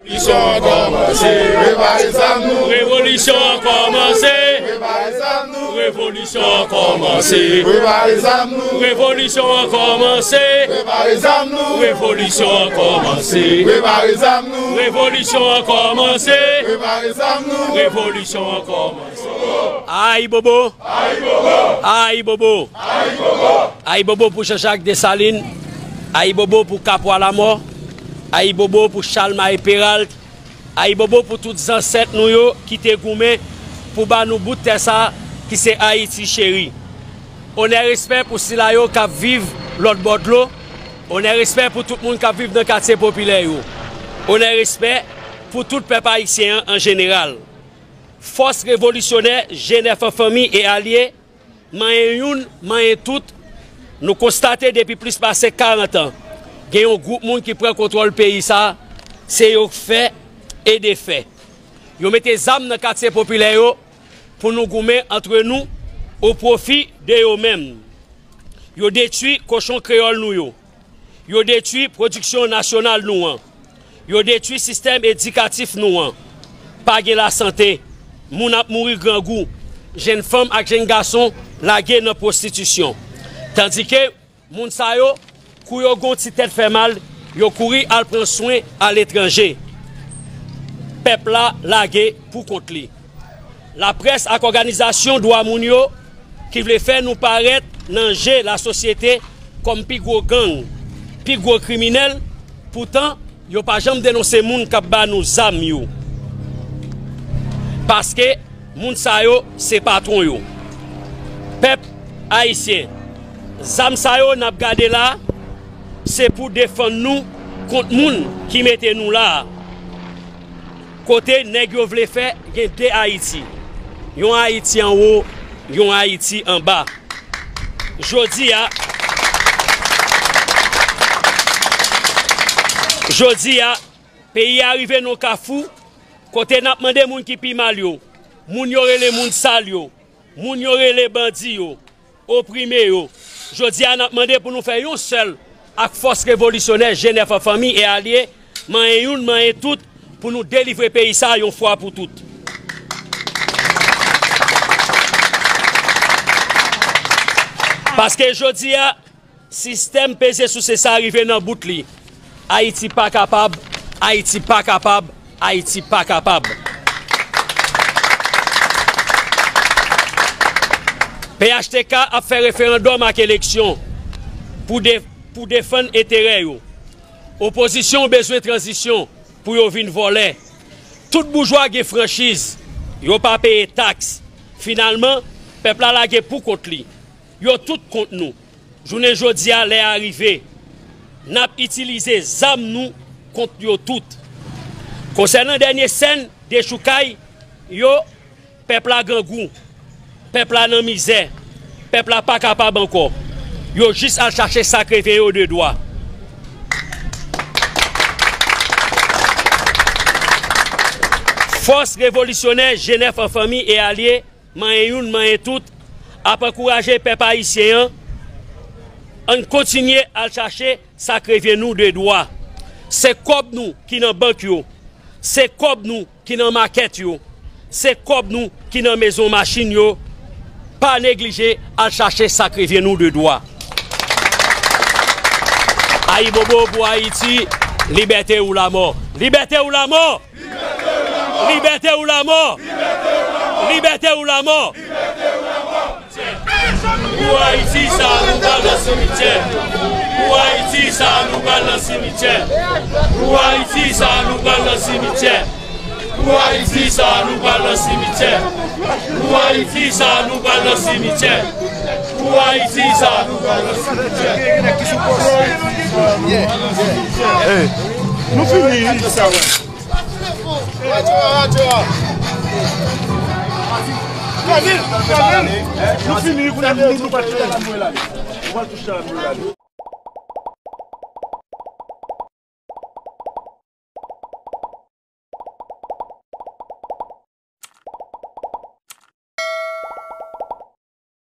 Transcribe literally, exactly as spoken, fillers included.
Revolisyon an kòmanse. Prepare zam nou. Revolisyon an kòmanse. Prepare zam nou. Revolisyon an kòmanse. Prepare zam nou. Revolisyon an kòmanse. Prepare zam nou. Revolisyon an kòmanse. Prepare zam nou. Revolisyon an kòmanse. Prepare zam nou. Revolisyon an kòmanse. Ayibobo! Ayibobo! Ayibobo! Ayibobo! Ayibobo pou Jean-Jacques Dessalines! Ayibobo pou Kapwa Lamò! Ayibobo pou Chalmaye Péralte! Ayibobo pou tout zansèt nou yo ki te goumen pou ba nou bout tè sa ki se Ayiti cheri. Onè respè pou sila yo k ap viv lòt bò dlo. Onè respè pou tout moun k ap viv nan katye popilè yo. Onè respè pou tout pèp ayisyen an an jeneral. Fòs revolisyonè G nèf an fanmi e alye, manyen youn, manyen tout, nou konstate depi plis pase karant an, gen yon gwoup moun ki pran kontwòl peyi sa, se yo k fè e defè. Yo mete zam nan katye popilè yo pou nou goumen antre nou o pwofi de yo menm. Yo detwi kochon kreyòl nou yo. Yo detwi pwodiksyon nasyonal nou an. Yo detwi sistèm edikatif nou an. Pa gen lasante. Moun ap mouri grangou. Jenn fanm ak jenn gason lage nan pwostitisyon. Tandike moun sa yo, kou yo gen yon ti tèt fè mal, yo kouri al pran swen aletranje. Pèp la lage pou kont li. Laprès ak òganizasyon dwa moun yo ki vle fè nou parèt nan je lasosyete kòm pi gwo gang, pi gwo kriminèl, poutan yo pa janm denonse moun k ap ba nou zam yo. Paske moun sa yo se patwon yo. Pèp ayisyen, zam sa yo n ap gade la, se pou defann nou kont moun ki mete nou la a. Kote nèg yo vle fè gen de Ayiti. Yon Ayiti anwo, yon Ayiti anba. Jodi a, jodi a, peyi a rive nan kafou kote n ap mande moun ki pi mal yo, moun yo rele moun sal yo, moun yo rele bandi yo, oprime yo. Jodi a, n ap mande pou nou fè yon sèl ak fòs revolisyonè G nèf an fanmi e alye, manyen youn, manyen tout, pou nou delivre peyi sa a yon fwa pou tout. Paske jodi a, sistèm peze souse sa a rive nan bout li. Ayiti pa kapab, Ayiti pa kapab, Ayiti pa kapab. P H T K ap fè referandòm ak eleksyon pou de-, pou defann enterè yo. Opozisyon bezwen tranzisyon pou yo vin vòlè. Tout boujwa gen franchiz, yo pa peye taks. Finalman, pèp la lage pou kont li. Yo tout kont nou. Jounen jodi a, lè a rive. N ap itilize zam nou kont yo tout. Konsènan dènye sèn dechoukay yo, pèp la grangou, pèp la nan mizè, pèp la pa kapab ankò. Yo jis al chache sa k revyen yo de dwa. Fòs revolisyonè G nèf an fanmi e alye, manyen youn, manyen tout, ap ankouraje pèp ayisyen an, ann kontinye al chache sa k revyen nou de dwa. Se kòb nou ki nan bank yo, se kòb nou ki nan makèt yo, se kòb nou ki nan mezon machin yo. Pa neglije al chache sa k revyen nou de dwa. Ayibobo pou Ayiti, libète ou lamò. Libète ou lamò! Libète ou lamò! Libète ou lamò! Pou Ayiti sa nou pral nan simityè. Pou Ayiti sa nou pral nan simityè. Pou Ayiti sa nou pral nan simityè. Pou Ayiti sa nou pral nan simityè. Pou Ayiti sa nou pral nan simityè. Pou Ayiti sa nou pral nan simityè. Hey, nou fini. Nou fini, kounye a nou, nou pral touche. Nou pral touche.